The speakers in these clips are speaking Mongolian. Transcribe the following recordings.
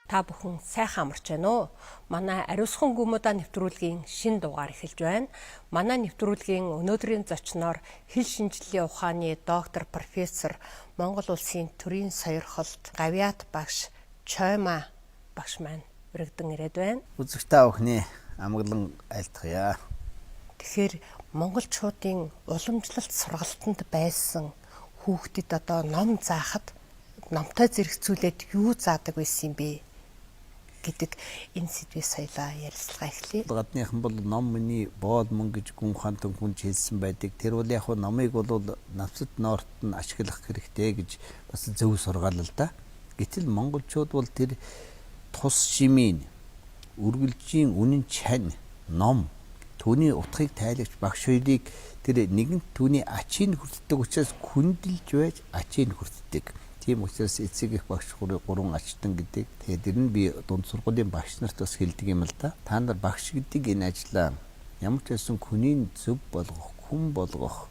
Та бүхэн сайхан амарч байна уу? Манай Ариусхан гүмүда нэвтрүүлгийн шинэ дугаар эхэлж байна. Манай нэвтрүүлгийн өнөөдрийн зочноор хэл шинжиллийн ухааны доктор, профессор, Монгол улсын төрийн сойрхолт гавьяат багш Чойма багш маань өргөдөн ирээд байна. Үзэгч та бүхний амгалан айлтгая. Тэгэхээр монголчуудын уламжлалт сургалтанд байсан хүүхдэд одоо ном заахад номтой зэрэгцүүлээд юу заадаг байсан юм бэ гэдэг энэ сэдвийг соёлоо ярилцлага эхлэе. Гадныхан бол ном миний боол мөн гэж гүн хаантан хүнж хэлсэн байдаг. Тэр бол яг номыг бол навсад ноорт нь ашиглах хэрэгтэй гэж бас зөв сургаал л да. Гэтэл монголчууд бол тэр тус шимийн үргэлжийн үнэн чань ном түүний утгыг тайлагч багш хоёрыг тэр нэгэнт түүний ачийг хүртдэг учраас хүндэлж байж ачийг хүртдэг. Тийм учраас эцэг их багш гурван ачтан гэдэг. Тэгээд тэр нь би дунд сургуулийн багш нарт бас хэлдэг юм л да. Та нар багш гэдэг энэ ажлаа ямар ч байсан хүний зөв болгох, хүн болгох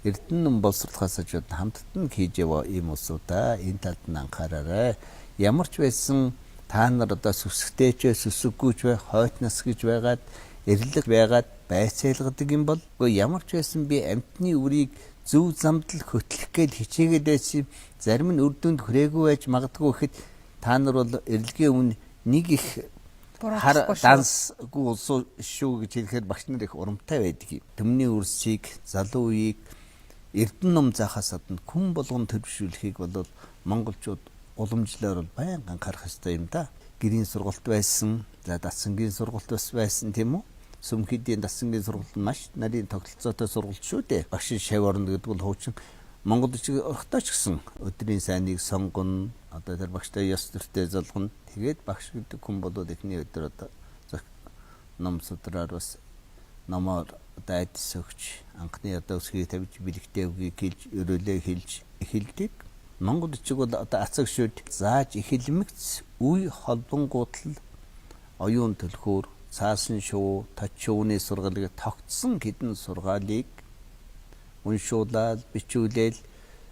эрдэнэ ном боловсруулахаас ч хамтд нь хийж яваа юм улсуудаа энэ талд нь анхаараарай. Ямар ч байсан та нар одоо сүсгтэй ч бай, сүсэггүй ч бай, хойт нас гэж байгаад эрлэг байгаад байцаалгадаг юм бол ямар ч байсан би амьтны үрийг зөв замд л хөтлөх гээл хичээгээд байсан юм. Зарим нь үр дүнд хүрээгүй байж магадгүй гэхэд та нар бол эрлэгийн өмнө нэг их хар дансгүй улсуу шүү гэж хэлэхээр багш нар их урамтай байдаг юм. Төмний үрсийг, залуу үеийг эрдэнэ ном заахаас гадна хүн болгон төлөвшүүлэхийг бол монголчууд уламжлалаар бол байнга анхаарах ёстой юм да. Гэрийн сургалт байсан, за датсангийн сургалт бас байсан тийм үү? Сүмхийдийн датсангийн сургалт нь маш нарийн тогтолцоотой сургалт шүү дээ. Багшийн шав орно гэдэг бол хуучин Монгол бичиг орохдоо ч гэсэн өдрийн сайныг сонгоно, одоо тэр багштай ёс зүйтэй золгоно. Тэгээд багш гэдэг хүн бол эхний өдөр одоо ном судраар бас номоор одоо айдас өгч, анхны одоо өсгийг тавьж, бэлэгтэй үгийг хэлж, өрөөлөө хэлж эхэлдэг. Монгол бичиг бол одоо ацаг шүд зааж эхэлмэгц үе холбонгуутал оюун төлхөөр цаасан шувуу, точ шувууны сургаалыг тогтсон хэдэн сургаалыг уншуулаад, бичүүлээл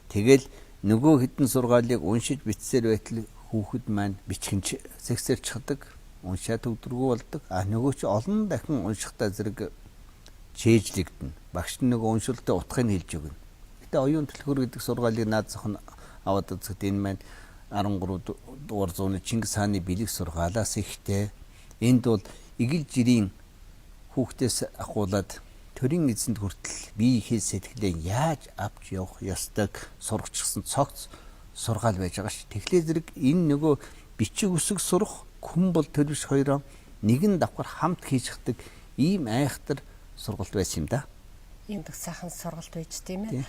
тэгэл нөгөө хэдэн сургаалыг уншиж бичсээр байтал хүүхэд маань бичгэн сэгсэрч чаддаг, уншаа төгдрөгөө болдог. А нөгөө чи олон дахин уншихдаа зэрэг чэйжлэгдэнэ. Багш нь нөгөө уншуултын утгыг хэлж өгнө. Гэтэ оюун төлхөр гэдэг сургаалыг наад зах нь аваад үзэхэд энэ маань 13 дугаар зууны Чингис хааны бэлэг сургаалаас ихтэй. Энд бол эгэл жирийн хүүхдээс ахуулаад төрийн эзэнд хүртэл бие хэл сэтгэлээ яаж авч явах ёстойг сургачихсан цогц сургаал байж байгаа ш. Тэгэхээр зэрэг энэ нөгөө бичиг үсэг сурах хүн бол төлөвш хоёроо нэгэн давхар хамт хийж хдаг ийм айхтар сургалт байсан юм да. Ийм их сайхан сургалт байж тийм ээ.